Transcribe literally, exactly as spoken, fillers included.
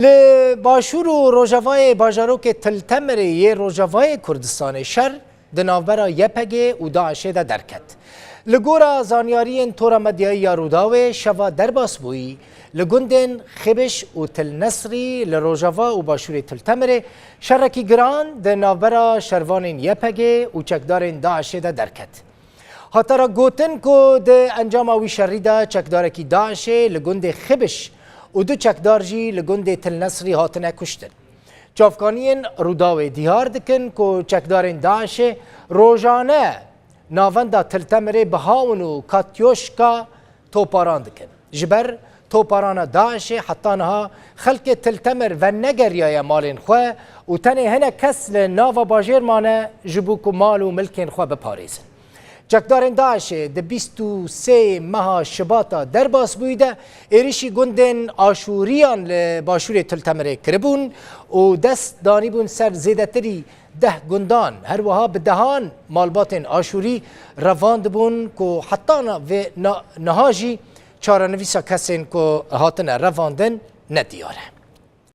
Li başûr û rojavayê bajarokê Til Temirê yê Rojavayê Kurdistanê şer di navbera Y P G û DAIŞê de derket. Li gora zanyariyên tora medyayî ya Rûdawê, şeva derbasbûyî li gundên Xibiş û Til Nesrî li rojava û başûrê Til Temirê şerekî giran di navbera şervanên Y P G û çekdarên DAIŞê de derket. Hate re gotin ku di encama wî şerî de çekdarekî DAIŞê li gundê Xibiş û du çekdar jî li gundê Til Nesrî hatine kuştin. Çavkaniyên Rûdawê diyar dikin ku çekdarên DAIŞê rojane navenda Til Temirê bi hawn û katyoşka toparan dikin. Ji ber toparana DAIŞê heta niha xelkê Til Temir venegeriyaye malên xwe û tenê hinek kes li nava bajêr mane ji bo ku mal û milkên xwe biparêzin. Çekdarên DAIŞê di bîst û sê meha Şibata derbasbûyî de êrişî gundên Aşûriyan li başûrê Til Temirê kiribûn û dest danîbûn ser zêdetirî deh gundan. Her wiha bi dehan malbatên Aşûrî revandibûn ku heta na-, vê na-, niha jî çarenivîsa kesên ku hatine revandin nediyar e.